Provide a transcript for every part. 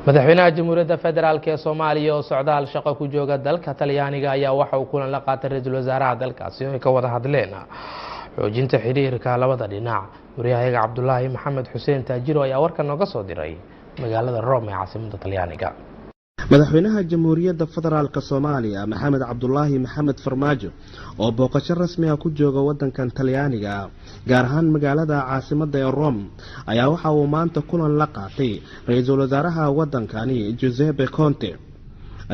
Madaxweynaha Jamhuuriyadda Federaalk ee Soomaaliya oo socdaal shaqo ku jooga dalka Talyaaniga ayaa waxa uu kulan la qaatay ra-iisul wasaaraha dalkaasi oo ay ka wada hadleen xoojinta xiriirka labada dhinac. Waryahayaga Cabdulaahi Maxamed Xuseen Taajiro ayaa warkan nooga soo diray magaalada Rome ee caasimada Talyaaniga. Madaxweynaha Jamhuuriyadda Federaalka Soomaaliya, Maxamed Cabdulaahi Maxamed Farmaajo, oo booqasho rasmi ah ku jooga wadankan Talyaaniga, gaar ahaan magaalada caasimadda ee Rome, ayaa waxa uu maanta kulan la qaatay ra-iisul wasaaraha wadankani, Giuseppe Conte,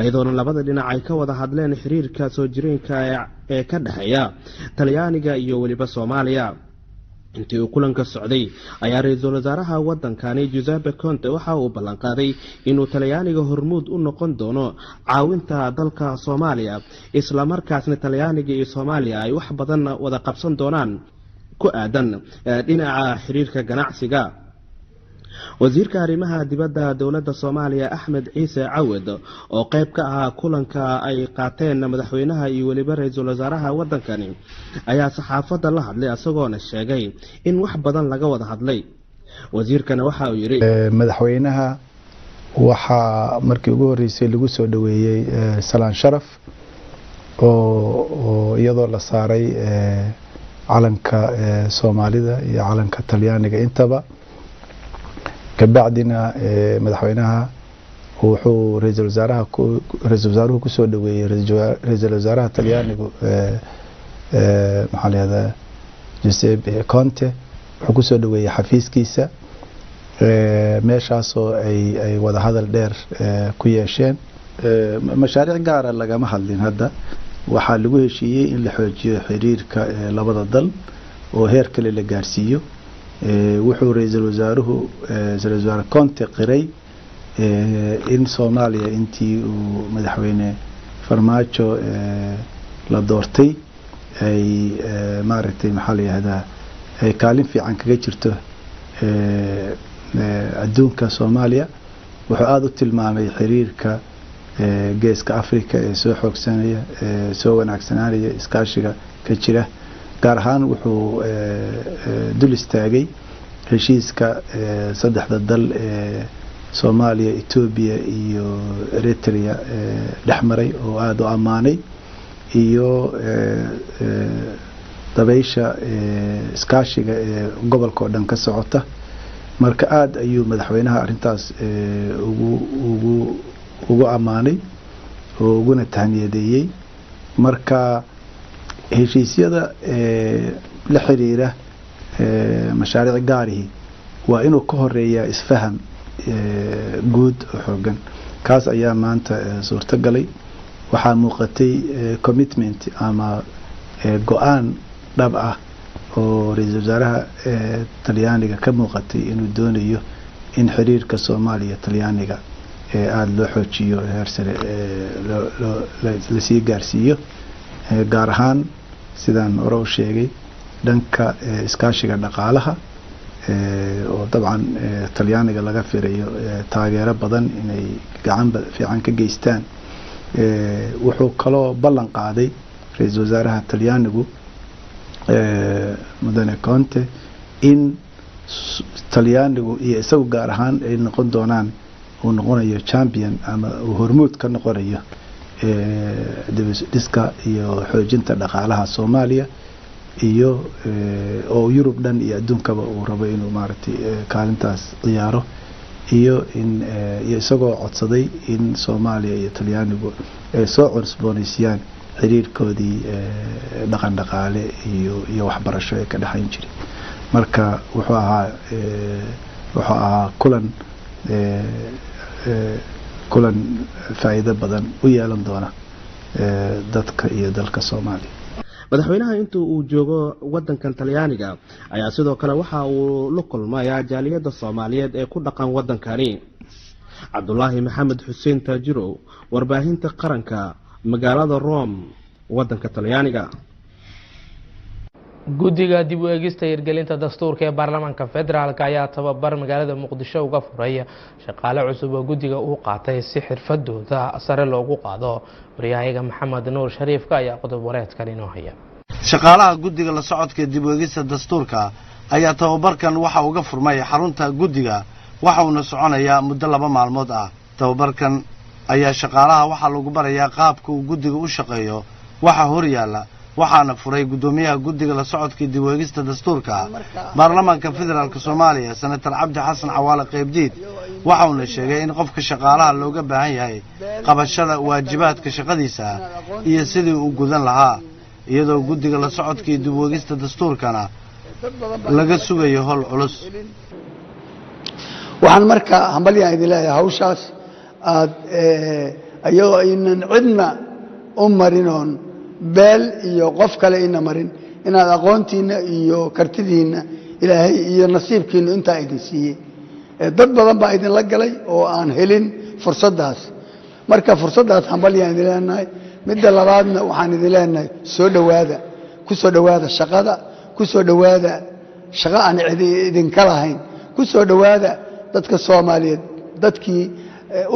iyadoona labada dhinac ay ka wada hadleen xiriirka soo jireenka ee ka dhexeeya Talyaaniga iyo weliba Soomaaliya. Intii uu kulanka socday ayaa ra-iisul wasaaraha wadankani, Giuseppe Conte, waxa uu ballanqaaday inuu Talyaaniga hormuud u noqon doono caawinta dalka Soomaaliya, islamarkaasna Talyaaniga iyo Soomaaliya ay wax badan wada qabsan doonaan ku aadan dhinaca xiriirka ganacsiga. Wasiirka arrimaha dibadda dowladda Soomaaliya, Axmed Ciise Cawed, oo qeyb ka ahaa kulanka ay qaateen madaxweynaha iyo weliba ra-iisul wasaaraha wadankani, ayaa saxaafadda la hadlay, isagoona sheegay in wax badan laga wada hadlay. Wasiirkana waxa uu yidhi: Madaxweynaha waxaa markii ugu horreysay lagu soo dhoweeyey salaan sharaf oo iyadoo la saaray calanka Soomaalida iyo calanka Talyaaniga intaba. Kabacdina madaxweynaha wuxuu ra-iisul wasaaraha, ra-iisul wasaaruhu kusoo dhoweeyey ra-iisul wasaaraha Talyaanigu, maxaa la yihahdaa, Giuseppe Conte, wuxuu kusoo dhoweeyey xafiiskiisa, meeshaasoo ay wada hadal dheer ku yeesheen. Mashaariic gaara lagama hadlin. Hadda waxaa lagu heshiiyey in la xoojiyo xiriirka labada dal oo heer kale la gaarsiiyo. Wuxuu ra-iisul wasaaruhu, ra-iisul wasaare Conte, qiray in Soomaaliya intii uu Madaxweyne Farmaajo la doortay ay, maaragtay, maxaa la yihahdaa, ay kaalin fiican kaga jirto adduunka Soomaaliya. Wuxuu aada u tilmaamay xiriirka Geeska Africa ee soo xoogsanaya, ee soo wanaagsanaanaya, iskaashiga ka jira. Gaar ahaan wuxuu dul istaagay heshiiska saddexda dal ee Soomaaliya, Etoobiya iyo Eritrea dhex maray oo aada u ammaanay, iyo dabaysha iskaashiga ee gobolka oo dhan ka socota. Marka aada ayuu madaxweynaha arrintaas ugu ammaanay oo uguna tahniyadeeyey. Marka heshiisyada la xiriira mashaariic gaarihi waa inuu ka horeeyaa isfaham guud oo xoogan. Kaas ayaa maanta suurto galay. Waxaa muuqatay commitment ama go-aan dhab ah oo ra-iisul wasaaraha Talyaaniga ka muuqatay inuu doonayo in xiriirka Soomaaliya Talyaaniga aada loo xoojiyo, heer sare lasii gaarsiiyo, gaar ahaan sidaan hore u sheegay dhanka iskaashiga dhaqaalaha, oo dabcan Talyaaniga laga filayo taageero badan inay gacan fiican ka geystaan. Wuxuu kaloo ballan qaaday ra-iisul wasaaraha Talyaanigu, Mudane Conte, in Talyaanigu iyo isagu gaar ahaan ay noqon doonaan, uu noqonayo champion ama uu hormuud ka noqonayo dhiska iyo xoojinta dhaqaalaha Soomaaliya, iyo oo Yurub dhan iyo adduunkaba uu rabo inuu, maaragtay, kaalintaas ciyaaro, iyo in iyo isagoo codsaday in Soomaaliya iyo Talyaanigu ay soo cusboonaysiiyaan xiriirkoodii dhaqan dhaqaale iyo waxbarasho ee ka dhexayn jiray. Marka wuxuu ahaa kulan faa'iido badan u yeelan doona dadka iyo dalka Soomaaliya. Madaxweynaha inta uu joogo wadankan Talyaaniga ayaa sidoo kale waxa uu la kulmayaa jaaliyadda Soomaaliyeed ee ku dhaqan wadankani. Cabdulaahi Maxamed Xuseen Taajirow, Warbaahinta Qaranka, magaalada Rome, wadanka Talyaaniga. Guddiga dib u eegista hirgelinta dastuurka ee baarlamaanka federaalk ayaa tababar magaalada Muqdisho uga furay shaqaale cusub oo guddiga uu qaatay si xirfadooda sare loogu qaado. Waryahayaga Maxamed Nuur Shariifka ayaa qodob wareedkan inoo haya. Shaqaalaha guddiga la socodka dib u eegista dastuurka ayaa tababarkan waxa uga furmay xarunta guddiga, waxa uuna soconayaa muddo 2 maalmood ah. Tababarkan ayaa shaqaalaha waxaa lagu barayaa qaabka uu guddiga u shaqeeyo waxa hor yaalla, waxaana furay guddoomiyaha guddiga la socodka dib u eegista dastuurka baarlamaanka federaalka Soomaaliya, Senator Cabdi Xasan Cawaale Qaybdiid. Waxauna sheegay in qofka shaqaalaha looga baahan yahay qabashada waajibaadka shaqadiisa iyo sidii uu gudan lahaa, iyadoo guddiga la socodka iyo dib u eegista dastuurkana laga sugayo howl culus. Waxaan marka hambalyaan idin leeyahay hawshaas aad iyadoo aynan cidna u marin oon beel iyo qof kale ina marin, inaad aqoontiinna iyo kartidiinna Ilaahay iyo nasiibkiinnu intaa idin siiyey. Dad badan baa idinla galay oo aan helin fursaddaas. Marka fursaddaas hambalyaan idin leenahay. Midda labaadna waxaan idin leenahay soo dhowaada, ku soo dhowaada shaqada, ku soo dhowaada shaqo aan cidi idinka lahayn, ku soo dhowaada dadka Soomaaliyeed, dadkii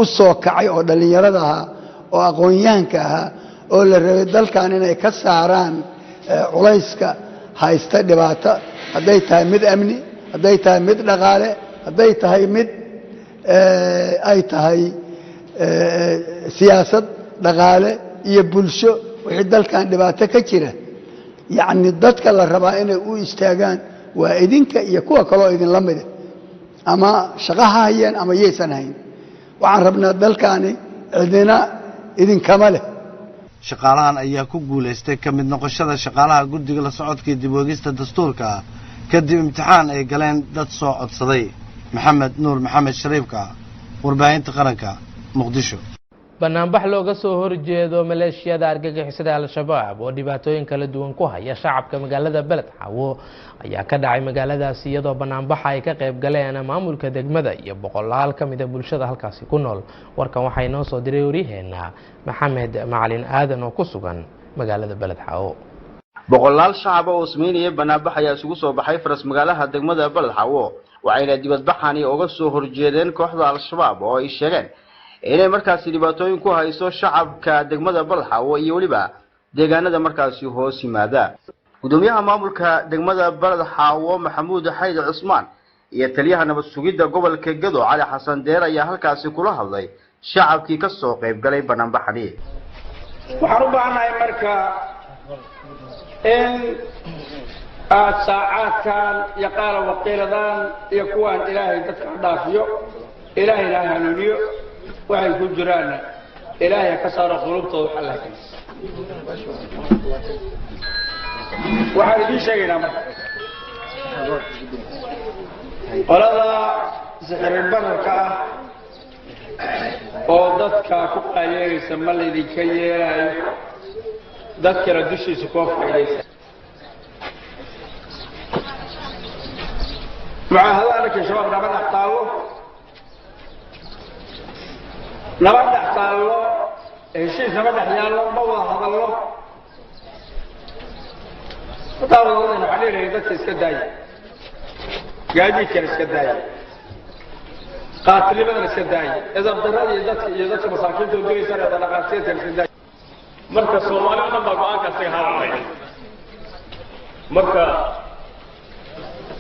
u soo kacay oo dhallinyarada ahaa oo aqoon-yahanka ahaa oo la rabay dalkan inay ka saaraan culayska haysta, dhibaato hadday tahay mid amni, hadday tahay mid dhaqaale, hadday tahay mid ay tahay siyaasad, dhaqaale iyo bulsho. Wixii dalkan dhibaato ka jira, yacni dadka la rabaa inay u istaagaan waa idinka iyo kuwa kaloo idinla mida, ama shaqo ha hayeen ama yaysan hayn. Waxaan rabnaa dalkaani cidina idinkama leh. Shaqaalahan ayaa ku guulaystay ka mid noqoshada shaqaalaha guddiga la socodka iyo dib u eegista dastuurka kadib imtixaan ay galeen dad soo codsaday. Maxamed Nuur Maxamed Shariifka, warbaahinta qaranka, Muqdisho. Banaanbax looga soo horjeedo maleeshiyada argagixisada Al-Shabaab oo dhibaatooyin kala duwan ku haya shacabka magaalada Beled Xaawo ayaa ka dhacay magaaladaasi, iyadoo banaanbaxa ay ka qayb galeen maamulka degmada iyo boqolaal ka mida bulshada halkaasi ku nool. Warkan waxaa inoo soo diray waryaheena Maxamed Macalin Aadan oo ku sugan magaalada Beled Xaawo. Boqolaal shacaba oo sameynaya banaanbax ayaa isugu soo baxay faras magaalaha degmada Beled Xaawo, waxayna dibadbaxani uga soo horjeedeen kooxda Al-Shabaab oo ay sheegeen inay markaasi dhibaatooyin ku hayso shacabka degmada Beled Xaawo iyo weliba deegaanada markaasi hoos yimaada. Gudoomiyaha maamulka degmada Beled Xaawo, Maxamuud Xayd Cusmaan, iyo taliyaha nabad sugidda gobolka Gado, Cali Xasan Deer, ayaa halkaasi kula hadlay shacabkii ka soo qayb galay banaanbaxani. Waxaan u baahannahay marka in aad saacaadkan iyo qaala waqiiladaan iyo kuwaan Ilaahay dadka ha dhaafiyo, Ilaahayna ha hanuuniyo, waxay ku jiraanna Ilaahay ha ka saaro qulubtooda. Wax Allah keenis waxaan idiin sheegaynaa marka qolada sixir bararka ah oo dadka ku qaayeeraysa ma laydinka yeelaayo, dadkana dushiisa koo faa'iidaysa. Mucaahadada annaka Shabaab nama dhex taallo, nama dhex taallo, heshiis nama dhex yaallo, ma wada hadallo. Hadaa wada hadlayna waxaan leeyahay dadka iska daaya, gaadiidkana iska daaya, qaatilimadana iska daaya, edab darrada iyo dadka iyo dadka masaakiinta oo dilaysana dhaqaatiirtana iska daaya. Marka Soomaali o dhan baa go-aanka isaga hadlay. Marka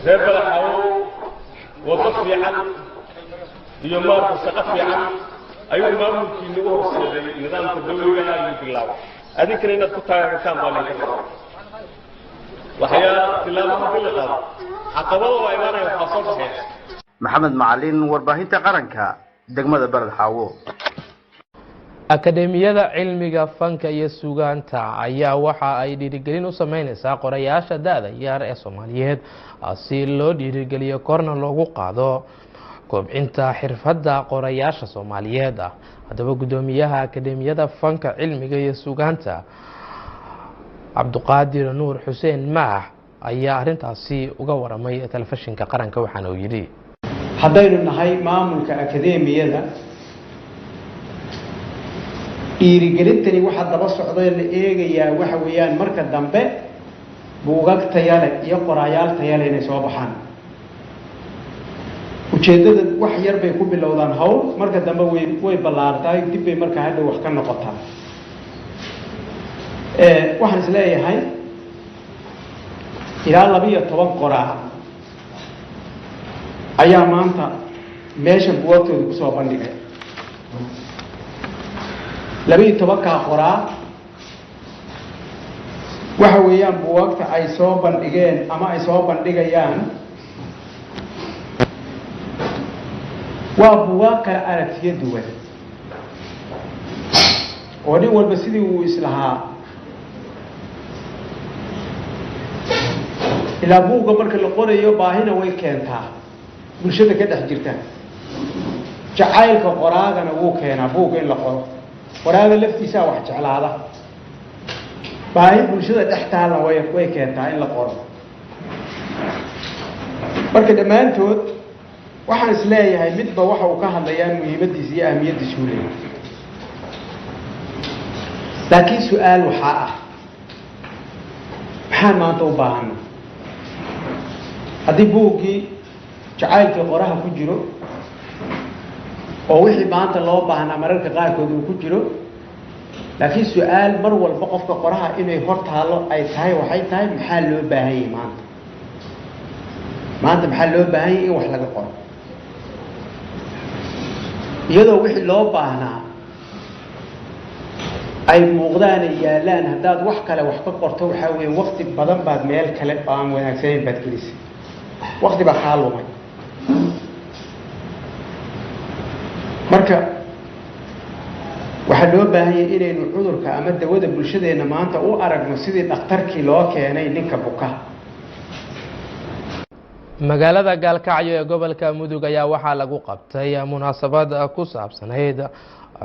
reer Badaxaawo waddo fiican iyo maarka shaqo fiican ayuu maamulkiina u horseeday, nidaamka dawliga ayuu bilaabay, adinkana inaad ku taageertaan baa laydinka rabaa. Waxyaa tillaabo haddii la qaado caqabada waa imaanaya, waxaa soo baxaya. Maxamed Macalin, warbaahinta qaranka, degmada Beled Xaawo. Akademiyada cilmiga fanka iyo sugaanta ayaa waxa ay dhiirigelin u sameyneysaa qorayaasha da-da yar ee Soomaaliyeed si loo dhiirigeliyo korna loogu qaado kobcinta xirfadda qorayaasha Soomaaliyeed ah. Haddaba guddoomiyaha akademiyada fanka cilmiga iyo sugaanta, Cabduqaadir Nuur Xuseen Maax, ayaa arrintaasi uga waramay telefishinka qaranka, waxaana uu yidhi: Haddaynu nahay maamulka akademiyada, dhiirigelintani waxaa daba socday la eegayaa waxa weeyaan marka dambe buugag tayale iyo qoraayaal tayale inay soo baxaan. Ujeeddada wax yar bay ku bilowdaan hawl, marka dambe way ballaartahay, dib bay markaa hadhow wax ka noqotaa. Waxaan is leeyahay ilaa 12 qoraa ayaa maanta meeshan buugagtooda kusoo bandhigay. 12-kaa qoraa waxa weeyaan buugaagta ay soo bandhigeen ama ay soo bandhigayaan waa buugaag kala aragtiyo duwan oo nin walba sidii uu islahaa. Ilaa buugga marka la qorayo baahina way keentaa bulshada ka dhex jirta, jacaylka qoraagana wuu keenaa buugga in la qoro. Qoraaga laftiisaa wax jeclaada, baahi bulshada dhex taalna way keentaa in la qoro. Marka dhammaantood waxaan is leeyahay midba waxa uu ka hadlayaa muhiimaddiisa iyo ahmiyaddiisuu leeyahay. Laakiin su-aal waxaa ah, maxaan maanta u baahana? Haddii buuggii jacaylkii qoraha ku jiro oo wixii maanta loo baahnaa mararka qaarkood uu ku jiro, laakiin su-aal mar walba qofka qoraha inay hor taallo ay tahay waxay tahay, maxaa loo baahan yahay maanta? Maanta maxaa loo baahan yahay in wax laga qoro? Iyadoo wixii loo baahnaa ay muuqdaan ay yaallaan, haddaad wax kale wax ka qorto, waxaa weeye wakti badan baad meel kale oo aan wanaagsanayn baad gelisay, wakti baa kaa lumay. Marka waxaa loo baahan yahay inaynu cudurka ama dawada bulshadeenna maanta u aragno sidii dhakhtarkii loo keenay ninka buka. Magaalada Gaalkacyo ee gobolka Mudug ayaa waxaa lagu qabtay munaasabad ku saabsanayd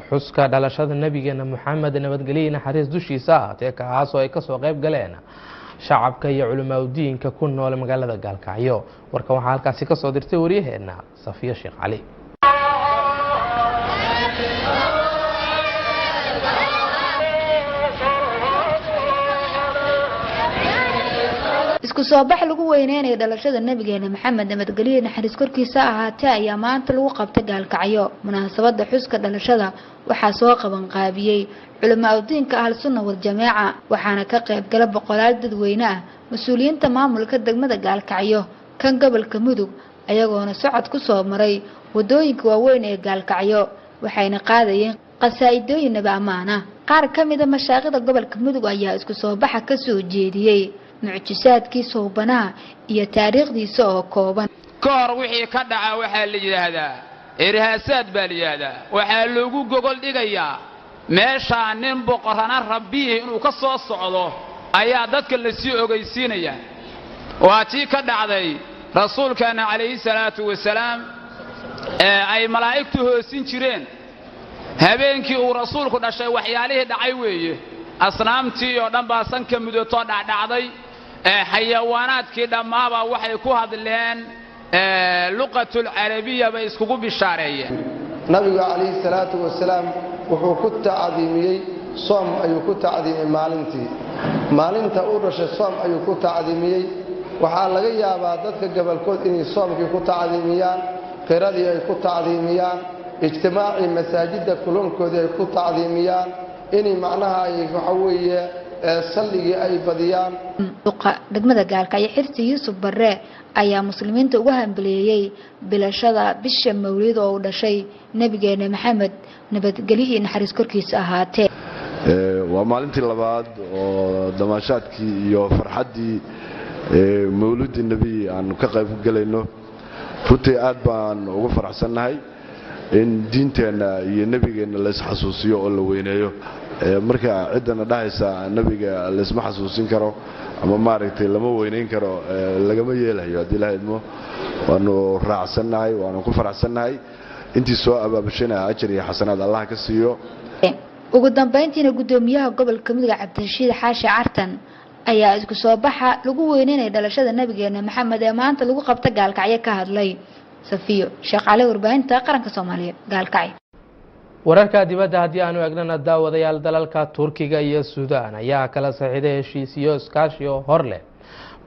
xuska dhalashada nabigeena Moxamed, nabadgelyo naxariis dushiisa ahaatee, kaas oo ay kasoo qayb galeen shacabka iyo culimaadudiinka ku nool magaalada Gaalkacyo. Warkan waxaa halkaasi kasoo dirtay waryaheena Safiya Sheekh Cali. Isku soo bax lagu weyneynaya dhalashada nabigeena Maxamed, nabadgelyo naxariis korkiisa ahaatee, ayaa maanta lagu qabtay Gaalkacyo. Munaasabada xuska dhalashada waxaa soo qaban qaabiyey culimaa udiinka Ahlusunna Wal-Jameeca, waxaana ka qayb gala boqolaal dadweyne ah, mas-uuliyiinta maamulka degmada Gaalkacyo, kan gobolka Mudug, ayagoona socod ku soo maray wadooyinka waaweyn ee Gaalkacyo, waxayna qaadayeen qasaa'idooyin nabi ammaan ah. Qaar ka mida mashaaqida gobolka Mudug ayaa isku soo baxa ka soo jeediyey mucjisaadkii sowbanaha iyo taariikhdiisa oo kooban. Ka hor wixii ka dhaca waxaa la yidhaahdaa irhaasaad baa la yidhaahdaa. Waxaa loogu gogol dhigayaa meeshaa nin boqorana rabbiihi inuu ka soo socdo ayaa dadka lasii ogaysiinaya. Waa tii ka dhacday rasuulkeenna calayhi salaatu wasalaam ee ay malaa'igtu hoosin jireen habeenkii uu rasuulku dhashay. Waxyaalihii dhacay weeye, asnaamtii oo dhan baa sanka mudatoo dhacdhacday, xayawaanaadkii dhammaabaa waxay ku hadleen luqatulcarabiya bay iskugu bishaareeyeen. Nabigu calayhi salaatu wasalaam wuxuu ku tacdiimiyey soom ayuu ku tacdiimiyey maalintii maalinta uu dhashay, soom ayuu ku tacdiimiyey. Waxaa laga yaabaa dadka gobolkood inay soomkii ku tacdiimiyaan, qiradii ay ku tacdiimiyaan, ijtimaacii masaajidda kulankoodii ay ku tacdiimiyaan, inay macnaha ay waxa weeye salligii ay badiyaan. Duqa degmada Gaalkacyo Xirsi Yuusuf Barre ayaa muslimiinta ugu hambaliyeeyey bilashada bisha mawlid oo uu dhashay nabigeena Maxamed, nabadgelyihii naxariis korkiisa ahaatee. Waa maalintii labaad oo damaashaadkii iyo farxaddii mawludi nebi aanu ka qayb gelayno. Runtii aad baan ugu faraxsannahay in diinteenna iyo nebigeenna laysxasuusiyo oo la weyneeyo. Marka ciddana dhahaysa nebiga laysma xasuusin karo ama maaragtay lama weynayn karo, lagama yeelayo. Haddii ilaha idmo, waanu raacsannahay, waanu ku faraxsannahay. Intii soo abaabashayna ajar iyo xasanaad Allah ka siiyo. Ugu dambeyntiina gudoomiyaha gobolka Mudug Cabdirashiid Xaashi Cartan ayaa isku soo baxa lagu weyneynaya dhalashada nabigeena Maxamed ee maanta lagu qabta Gaalkacyo ka hadlay. Safiyo Sheekh Cali, warbaahinta qaranka Soomaaliya, Gaalkacyo. Wararka dibadda haddii aanu eegnana, daawadayaal, dalalka Turkiga iyo Suudaan ayaa kala saxiiday heshiisiyo iskaashi oo hor leh,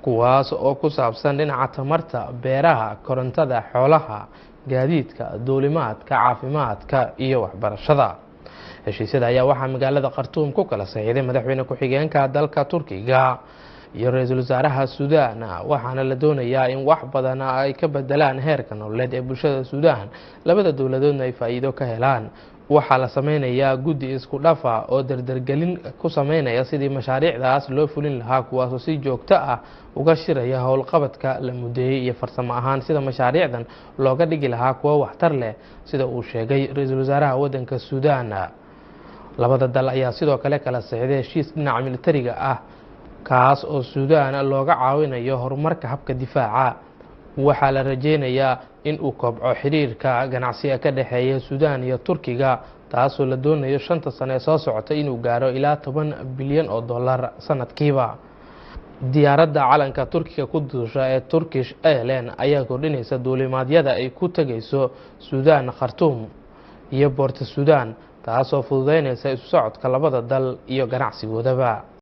kuwaas oo ku saabsan dhinaca tamarta, beeraha, korontada, xoolaha, gaadiidka, duulimaadka, caafimaadka iyo waxbarashada. Heshiisyada ayaa waxaa magaalada Khartuum ku kala saxiiday madaxweyne ku-xigeenka dalka Turkiga iyo ra-iisul wasaaraha Suudaan, waxaana la doonayaa in wax badan ay ka bedelaan heerka nololeed ee bulshada Suudaan, labada dowladoodna ay faa'iido ka helaan. Waxaa la sameynayaa guddi isku dhafa oo dardargelin ku sameynaya sidii mashaariicdaas loo fulin lahaa, kuwaasoo si joogto ah uga shiraya howlqabadka la mudeeyey iyo farsamo ahaan sida mashaariicdan looga dhigi lahaa kuwo waxtar leh, sida uu sheegay ra-iisul wasaaraha waddanka Suudaan. Labada dal ayaa sidoo kale kala sixday heshiis dhinaca militariga ah, kaas oo Suudaan looga caawinayo horumarka habka difaaca. Waxaa la rajeynayaa in uu kobco xiriirka ganacsiga ka dhexeeya Suudaan iyo Turkiga, taasoo la doonayo 5ta sano ee soo socota inuu gaaro ilaa 10 bilyan oo dollar sanadkiiba. Diyaaradda calanka Turkiga ku duusha ee Turkish Airline ayaa kordhinaysa duulimaadyada ay ku tegayso Suudaan, Khartuum iyo Boorta Suudaan, taasoo fududeynaysa isu socodka labada dal iyo ganacsigoodaba.